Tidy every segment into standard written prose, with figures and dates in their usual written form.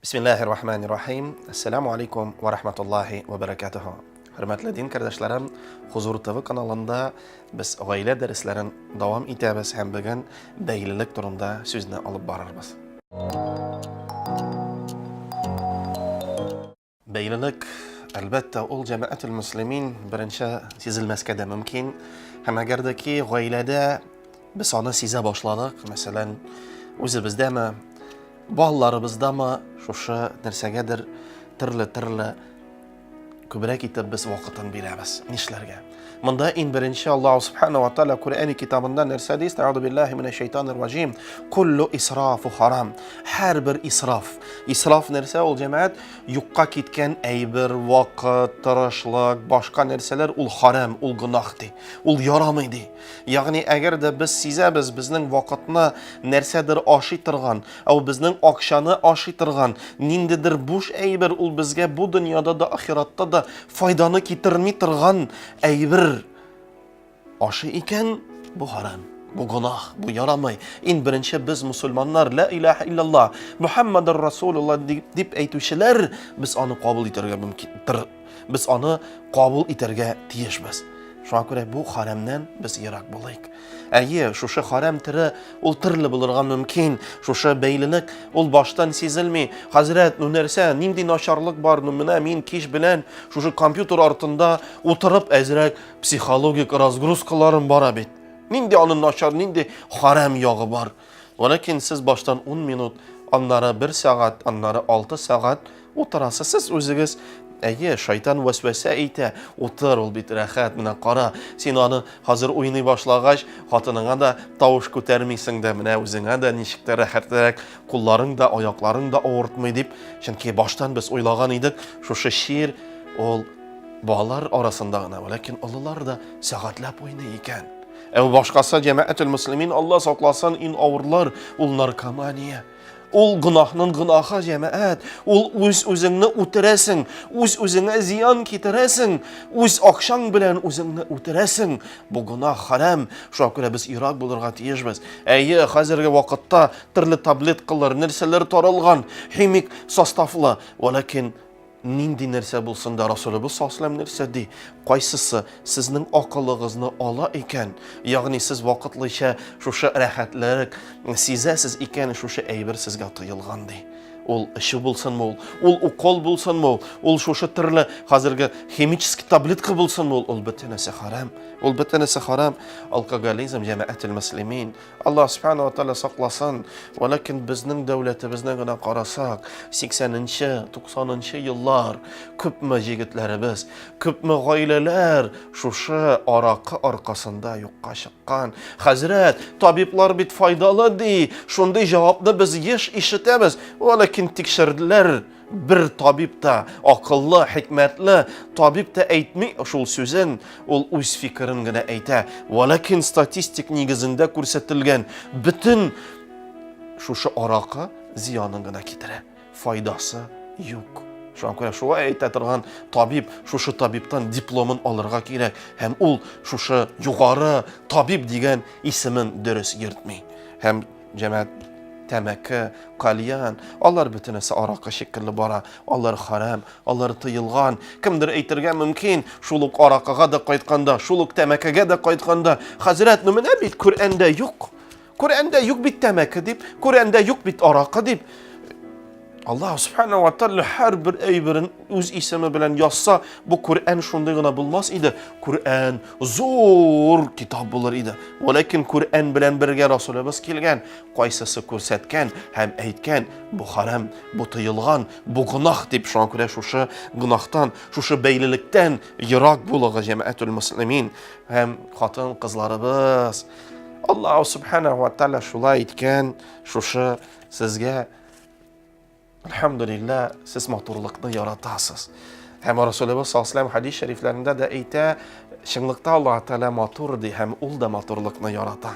Бисмиллахир рахманир рахим. Ассаламу алейкум ва рахматуллахи ва баракатуху. Хөрмәтле дин кардәшләрем, Хузур ТВ каналында без гаилә дәресләрен дәвам итәбез һәм бүген бәйлелек турында сүзне алып барырбыз. Бәйлелек, әлбәттә, ул җәмәгател мөслимин беренче сизелмәскә дә мөмкин. Һәм әгәр дә ки гаиләдә без аны сизә башладык, мәсәлән, үзебездәме, балаларыбыздамы шушы нәрсәгәдер төрле-төрле күбрәк итеп без вакытын бирәбез. Нишләргә? Монда иң беренче Аллаһ субхана ва тааля Коръәни китабында нәрсә ди? Әгъузу биллаһи минәш шайтанир раҗим. Куллу исрафу харам. Һәрбер исраф. Исраф нәрсә ул, җәмәгать? Юкка киткән әйбер, вакыт, тырышлык, башка нәрсәләр ул харам, ул гөнаһ ди. Ул ярамый ди. Ягъни әгәр дә без сизәбез, безнең вакытны нәрсәдер ашый торган, ә ул безнең акчаны ашый торган ниндидер буш әйбер, ул безгә бу дөньяда да, ахиратта да файданы китерми торган әйбер ашый икән, бу харам, бу гөнаһ, бу ярамый. Иң беренче без мусульманнар, ла илаһа иллаллаһ, Мухаммадур Расулуллаһ дип әйтүчеләр, без аны кабул итәргә мөмкин, без аны кабул итәргә тиешбез. Шуңа күрә бу харамнан без ерак булыйк. Әйе, шушы харам төре ул төрле булырга мөмкин. Шушы бәйлелек ул баштан сизелми. Хәзрәт, ну нәрсә, нинди начарлык бар? Ну менә мин кич белән шушы компьютер артында утырып әзрәк психологик разгрузкаларым бара бит. Нинди аның начар, нинди харам ягы бар? Вәләкин сез баштан 10 минут, аннары 1 сәгать, аннары 6 сәгать утырасыз. Сез үзегез, әйе, шайтан вәсвәсә әйтә, утыр, ул бит рәхәт, менә кара, син аны хәзер уйный башлагач, хатыныңа да тавыш күтәрмисең дә, менә үзеңә дә ничек тә рәхәтрәк, кулларың да, аякларың да авыртмый дип. Чөнки баштан без уйлаган идек, шушы чир ул балалар арасында гына, ләкин олылар да сәгатьләп уйный икән. Ә башкасы җәмәгател мөслимин, Алла сакласын, иң авырлар ул наркомания. Ул гөнаһның гөнаһы җәмәгать. Ул үз үзеңне үтерәсең, үз үзеңә зыян китерәсең, үз акчаң белән үзеңне үтерәсең. Бу гөнаһ харам. Шуңа күрә без ерак булырга тиешбез. Әйе, хәзерге вакытта төрле таблеткалар, нәрсәләр таралган, химик составлы. Вәләкин Нинди нәрсә булсын да, Расулыбыз саллаллаһу нәрсә ди? Кайсысы сезнең акылыгызны ала икән, ягъни сез вакытлыча шушы рәхәтлек сизәсез икән, шушы әйбер сезгә тыелган ди. Ул эчү булсынмы ул, ул укол булсынмы ул, ул шушы төрле хәзерге химический таблетка булсынмы ул, ул бөтенесе харам. Ул бөтенесе харам. Алкоголизм җәмәгател мөслимин. Аллаһ Субхану ва Тааля сакласын. Вәләкин безнең дәүләтебезне генә карасак, 80-нче, 90-нчы еллар күпме җегетләребез, күпме гаиләләр шушы аракы аркасында юкка чыккан. Хәзрәт, табиблар бит файдалы ди. Шундый җавапны без еш ишетәбез. Вәләкин тикшерделәр. Бер табиб та, акыллы, хикмәтле табиб та әйтми шул сүзен, ул үз фикерен генә әйтә. Вәләкин статистик нигезендә күрсәтелгән бөтен шушы аракы зыянын гына китерә. Файдасы юк. Шуңа күрә шулай әйтә торган табиб, шушы табибтан дипломын алырга кирәк һәм ул шушы югары табиб дигән исемен дөрес йөртми. Һәм Җәмәгать, тәмәке, кальян, алар бөтенесе аракы шикелле бара, алар харам, алар тыелган. Кемдер әйтергә мөмкин, шул ук аракыга да кайтканда, шул ук тәмәкегә дә кайтканда, хәзрәт, ну менә бит Коръәндә юк. Коръәндә юк бит тәмәке дип, Коръәндә юк бит аракы дип. Аллаһ субхана ва тааля һәрбер әйберен үз исеме белән язса, бу Коръән шундый гына булмас иде. Коръән зур китап булыр иде. Вәләкин Коръән белән бергә Расулыбыз килгән, кайсысы күрсәткән һәм әйткән, бу харам, бу тыелган, бу гөнаһ дип, шуңа күрә шушы гөнаһтан, шушы бәйлелектән ерак булыгыз, җәмәгатул муслимин һәм хатын-кызларыбыз. Аллаһ субхана ва тааля шулай иткән, шушы сезгә Әлхәмдүлилләһ, сез матурлыкны яратасыз. Һәм Расулыбыз саллаллаһу хадис шәрифләрендә дә әйтә, чынлыкта Аллаһ Тәгалә матур ди һәм ул да матурлыкны ярата.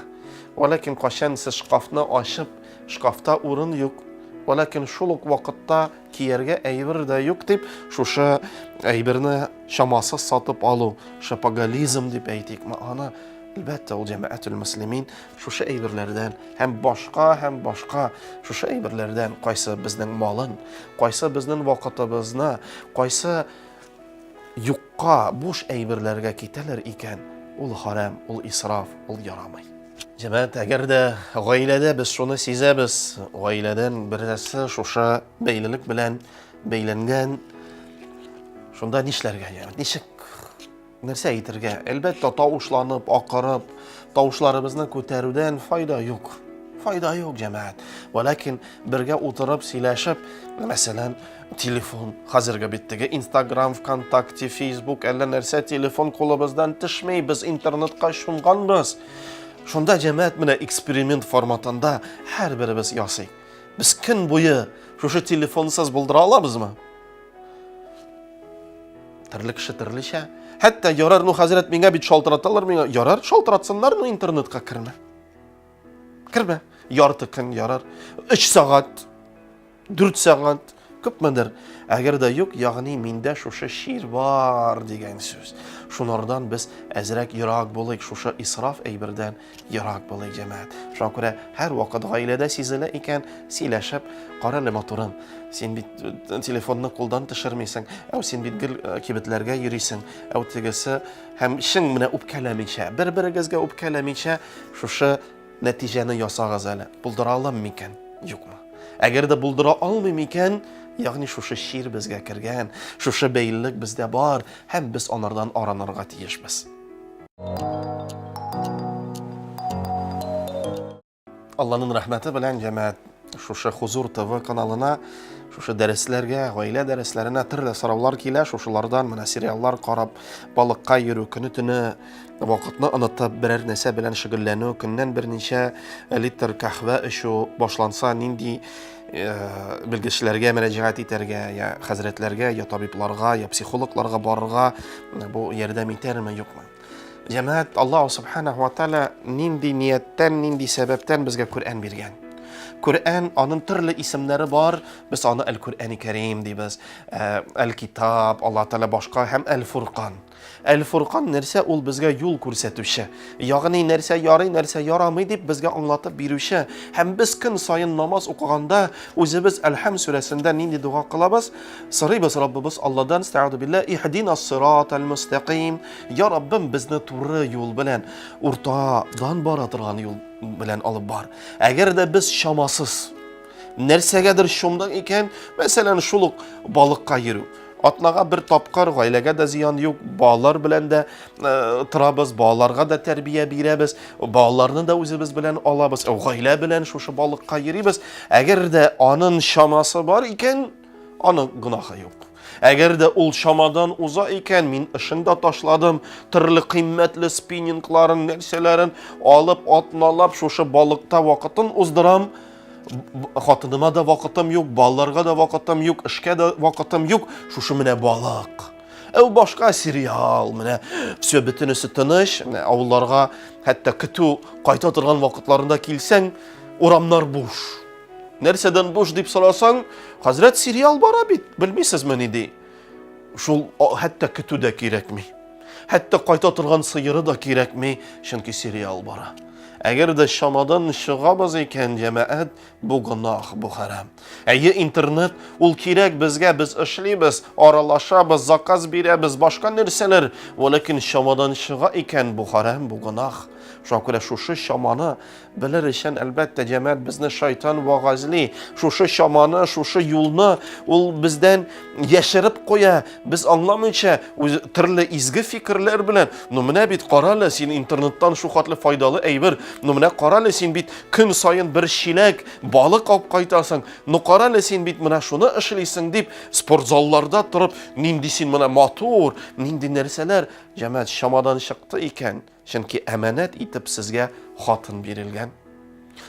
Вәләкин кайчан сез шкафны ачып, шкафта урын юк, вәләкин шул ук вакытта кияргә әйбер дә юк дип, шушы әйберне чамасыз сатып алу, шопоголизм дип әйтикме аны, әлбәттә, ул җәмәгатүл мөслимин шушы әйберләрдән һәм башка һәм башка шушы әйберләрдән кайсы безнең малын, кайсы безнең вакытыбызны, кайсы юкка буш әйберләргә китәләр икән, ул харам, ул исраф, ул ярамый. Җәмәгать, әгәр дә гаиләдә без шуны сизәбез, гаиләдән берәрсе шушы бәйлелек белән бәйләнгән, шунда нишләргә? Ничек Нәрсә әйтергә? Әлбәттә, тавышланып, акырып, тавышларыбызны күтәрүдән файда юк. Файда юк, җәмәгать. Вәләкин бергә утырып, сөйләшеп, мәсәлән, телефон, хәзерге бит теге Инстаграм, ВКонтакте, Фейсбук, әллә нәрсә, телефон кулыбыздан төшми, без интернетка чумганбыз. Шунда җәмәгать менә эксперимент форматында һәрберебез ясый. Без көн буе шушы телефонсыз булдыра алабызмы? Төрле кеше төрлечә. Хәтта ярар, ну хәзрәт, миңа бит шалтыраталар, миңа ярар, шалтыратсыннар, ну интернетка кермә. Кермә. Ярты көн ярар. 3 сәгать, 4 сәгать, күпмедер. Әгәр дә юк, ягъни миндә шушы чир бар дигән сүз. Шунардан без әзрәк ерак булыйк, шушы исраф әйбердән Ерак булыйк, җәмәгать. Шуңа күрә һәрвакыт гаиләдә сизелә икән, сөйләшеп, кара әле, матурым, син бит э, телефонны кулдан төшермисең, әү син бит гел э, кибетләргә йөрисең, әү тегесе һәм чын менә үпкәләмичә, бер-берегезгә үпкәләмичә шушы нәтиҗәне ясагыз әле. Булдыра алам микән, юкмы? Әгәр дә булдыра алмыйм икән, ягъни шушы чир безгә кергән, шушы бәйлелек бездә бар һәм без анардан арынырга тиешбез. Алланың рәхмәте белән җәмәгать шушы Хузур ТВ каналына, шушы дәресләргә, гаилә дәресләренә төрле сораулар килә. Шушылардан менә сериаллар карап, балыкка йөрү, көне-төне вакытны онытып, берәр нәрсә белән шөгыльләнү, көннән берничә литр каһвә эчү башланса, нинди э, белгечләргә мөрәҗәгать итәргә, я хәзрәтләргә, я табибларга, я психологларга барырга, бу ярдәм итәрме, юкмы? Җәмәгать, Аллаһ субханаһу ва тааля нинди нияттән, нинди сәбәптән безгә Коръән биргән? Коръән, аның төрле исемнәре бар. Без аны Әл-Коръәни Кәрим дибез, э, Әл-Китап, Аллаһ Тааля башка һәм Әл-Фуркан. Әл-Фуркан нәрсә? Ул безгә юл күрсәтүче. Ягъни нәрсә ярый, нәрсә ярамый дип безгә аңлатып бирүче. Һәм без көн саен намаз укыганда үзебез Әл-Хәм сүрәсендә нинди дога кылабыз? Сорыйбыз Раббыбыз Алладан, Стәгъду билләһ, иһдина сиратал мустәкыйм. Я Раббым, безне туры юл белән, уртадан бара торган юл белән алып бар. Әгәр дә без чамасыз нәрсәгәдер чумдык икән, мәсәлән, шул ук балыкка йөрү. Атнага бер тапкыр гаиләгә дә зыян юк, балалар белән дә э, торабыз, балаларга да тәрбия бирәбез, балаларны да үзебез белән алабыз, гаилә белән шушы балыкка йөрибез. Әгәр дә аның чамасы бар икән, Аның гөнаһы юк. Әгәр дә ул чамадан уза икән, мин эшен дә ташладым, төрле кыйммәтле спиннингларын, нәрсәләрен алып, атналап шушы балыкта вакытын уздырам. Хатыныма да вакытым юк, балаларга да вакытым юк, эшкә дә вакытым юк. Шушы менә балык. Әү башка сериал, менә все бөтенесе тыныч, менә авылларга хәтта көтү кайта торган вакытларында килсәң, урамнар буш. Нәрсәдән буш дип сорасаң, хәзрәт сериал бара бит, белмисезме ни ди. Шул хәтта көтү дә кирәкми. Хәтта кайта торган сыеры да кирәкми, чөнки сериал бара. Әгәр дә чамадан чыгабыз икән, җәмәгать, бу гөнаһ, бу хәрам. Әйе, интернет ул кирәк безгә, без эшлибез, аралашабыз, заказ бирәбез, башка нәрсәләр. Вәләкин чамадан чыга икән, бу хәрам, бу гөнаһ. Шуңа күрә шушы чаманы Белер өчен, әлбәттә, җәмәгать безне шайтан вагазли. Шушы чаманы, шушы юлны ул бездән яшереп куя. Без аңламыйча, үз төрле изге фикерләр белән, ну менә бит карале, син интернеттан шу хәтле файдалы әйбер. Ну менә карале, син бит көн саен бер чиләк балык алып кайтасың. Ну карале, син бит менә шуны эшлисең дип, спортзалларда торып, нинди син менә матур, нинди нәрсәләр, җәмәгать чамадан чыкты икән. Чөнки әманәт итеп сезгә хатын бирелгән.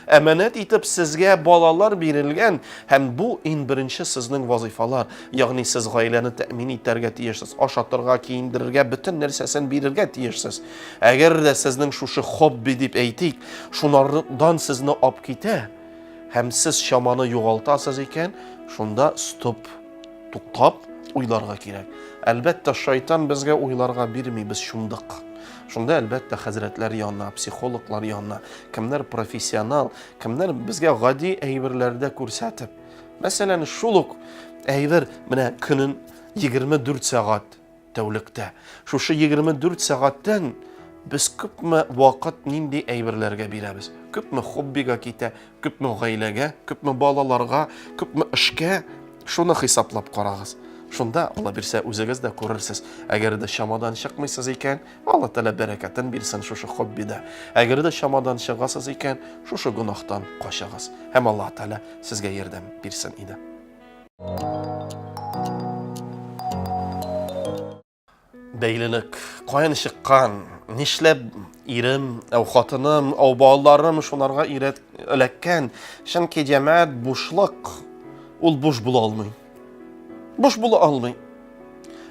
Әманәт итеп сезгә балалар бирелгән һәм бу иң беренче сезнең вазыйфалар. Ягъни сез гаиләне тәэмин итәргә тиешсез, ашатырга, киендерергә, бөтен нәрсәсен бирергә тиешсез. Әгәр дә сезнең шушы хобби дип әйтик, шунардан сезне ап китә һәм сез чаманы югалтасыз икән, шунда стоп, туктап уйларга кирәк. Әлбәттә, шайтан безгә уйларга бирми, без чумдык. Шунда, әлбәттә, хәзрәтләр янына, психологлар янына, кемнәр профессионал, кемнәр безгә гади әйберләрдә күрсәтеп. Мәсәлән, шул ук әйбер менә көнен 24 сәгать тәүлектә. Шушы 24 сәгатьтән без күпме вакыт нинди әйберләргә бирәбез? Күпме хоббига китә, күпме гаиләгә, күпме балаларга, күпме эшкә? Шуны хисаплап карагыз. Шунда, Алла бирсә, үзегез дә күрерсез. Әгәр дә чамадан чыкмыйсыз икән, Алла Тәгалә бәрәкәтен бирсен шушы хоббида. Әгәр дә чамадан чыгасыз икән, шушы гөнаһтан качыгыз. Һәм Алла Тәгалә сезгә ярдәм бирсен иде. Бәйлелек каян чыккан? Нишләп ирем, әу хатыным, әу балаларым шунарга өйрәт эләккән? Чөнки җәмәгать бушлык, ул буш була алмый. Буш була алмый.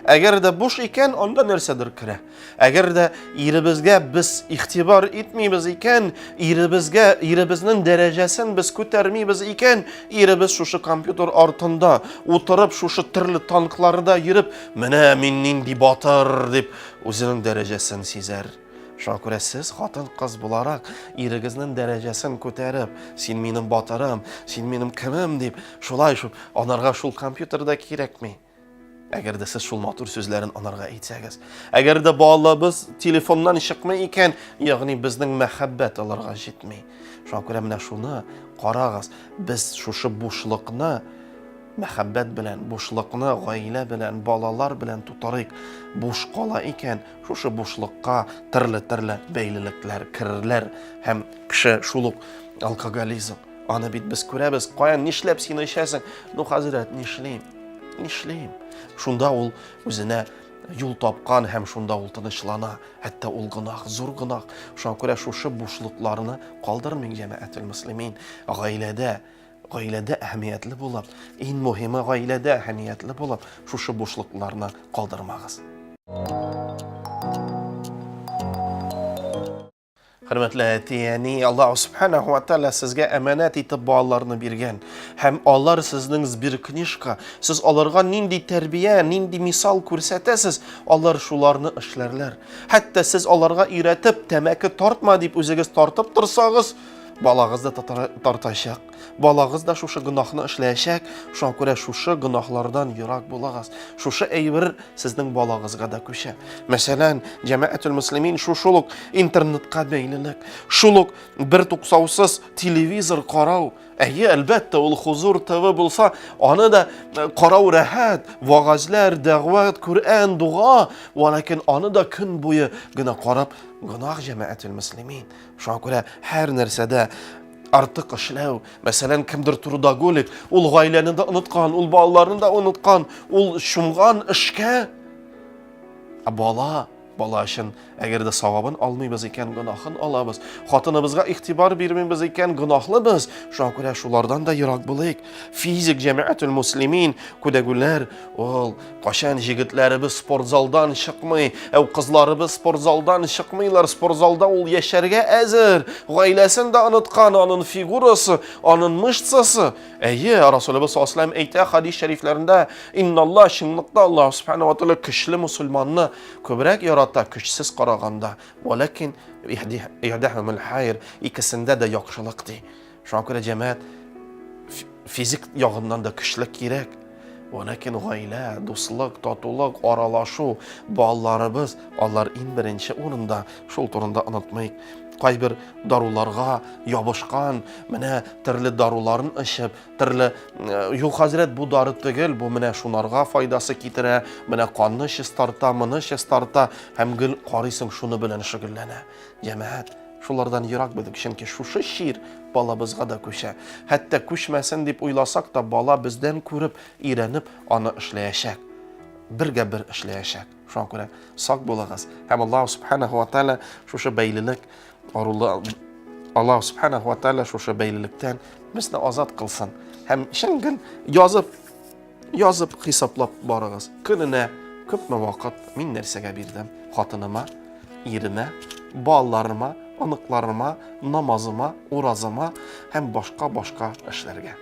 Әгәр дә буш икән, анда нәрсәдер керә. Әгәр дә иребезгә без игътибар итмибез икән, иребезгә, иребезнең дәрәҗәсен без күтәрмибез икән, иребез шушы компьютер артында утырып, шушы төрле танкларда йөреп, менә мин нинди батыр дип, үзенең дәрәҗәсен сизәр. Шуңа күрә сез хатын-кыз буларак ирегезнең дәрәҗәсен күтәреп, син минем батырым, син минем кемем дип, шулай шул анарга шул компьютер да кирәкми. Әгәр дә сез шул матур сүзләрен анарга әйтсәгез. Әгәр дә балабыз телефоннан чыкмый икән, ягъни безнең мәхәббәт аларга җитми. Шуңа күрә менә шуны карагыз. Без шушы бушлыкны мәхәббәт белән, бушлыкны гаилә белән, балалар белән тутырыйк. Буш кала икән, шушы бушлыкка төрле-төрле бәйлелекләр керерләр һәм кеше шул ук алкоголизм. Аны бит без күрәбез. Каян нишләп син эчәсең? Ну, хәзрәт, нишлим? Нишлим? Шунда ул үзенә юл тапкан һәм шунда ул тынычлана. Хәтта ул гөнаһ, зур гөнаһ. Шуңа күрә шушы бушлыкларны калдырмыйк, җәмәгател мөслимин. Гаиләдә, гаиләдә әһәмиятле булып, иң мөһиме гаиләдә әһәмиятле булып, шушы бушлыкларны калдырмагыз. Хөрмәтле әти-әни, Аллаһ Субханаһу ва Тааля сезгә әманәт итеп балаларны биргән. Һәм алар сезнең сберкнижка. Сез аларга нинди тәрбия, нинди мисал күрсәтәсез, алар шуларны эшләрләр. Хәтта сез аларга өйрәтеп, тәмәке тартма дип үзегез тартып торсагыз, балагыз да тартачак. Балагыз да шушы гөнаһны эшләячәк. Шуңа күрә шушы гөнаһлардан ерак булыгыз. Шушы әйбер сезнең балагызга да күчә. Мәсәлән, җәмәгатул муслимин шушы ук интернетка бәйлелек, шул ук бер туктаусыз телевизор карау. Әйе, әлбәттә, ул Хузур ТВ булса, аны да э, карау рәхәт, вагазлар, дәгъват, Коръән, дуга, вәләкин аны да көн буе гына карап, гөнаһ җәмәгатул муслимин. Шуңа күрә һәр нәрсәдә артык эшләү, мәсәлән, кемдер трудоголик, ул гаиләне дә оныткан, ул балаларны да оныткан, ул чумган эшкә. Ә бала, бала өчен әгәр дә савабын алмыйбыз икән, гөнаһын алабыз. Хатыныбызга игътибар бирмибез икән, гөнаһлыбыз. Шуңа күрә шулардан да ерак булыйк. Физик җәмәгатул муслимин, күдәгүләр, ул Кайчан җегетләребез спортзалдан чыкмый, әү кызларыбыз спортзалдан чыкмыйлар, спортзалда ул яшәргә әзер, гаиләсен дә оныткан, анын фигурасы, анын мышцасы. Әйе, Расулыбыз саллаллаху әйтә хадис шәрифләрендә, инналла чынлыкта Аллаһ субхана ва тааля көчле мусульманны күбрәк ярата, көчсез караганда. Вәләкин ихдахумул хайр, икесендә дә яхшылык ди. Шуңа күрә җәмәгать физик ягыннан да көчле кирәк. Ләкин гаилә, дуслык, татулык, аралашу, балаларыбыз, алар иң беренче урында, шул турында онытмыйк. Кайбер даруларга ябышкан, менә төрле даруларын эчеп, төрле э, юк хәзрәт бу дары түгел, бу менә шунарга файдасы китерә, менә канны чистарта, моны чистарта һәм гел карыйсың шуны белән шөгыльләнә. Җәмәгать, шулардан ерак булыйк, чөнки шушы чир балабызга да күчә. Хәтта күчмәсен дип уйласак та, бала бездән күреп, өйрәнеп, аны эшләячәк. Бергә бер эшләячәк. Шуңа күрә сак булыгыз. Һәм Аллаһ субханаһу ва тааля шушы бәйлелек арулы Аллаһ субханаху ва тааля шушы бәйлелектән безне азат кылсын. Һәм чын гел язып, язып хисаплап барыгыз. Көненә күпме вакыт мин нәрсәгә бирдем? Хатыныма, иремә, балаларыма, оныкларыма, намазыма, уразыма һәм башка-башка эшләргә.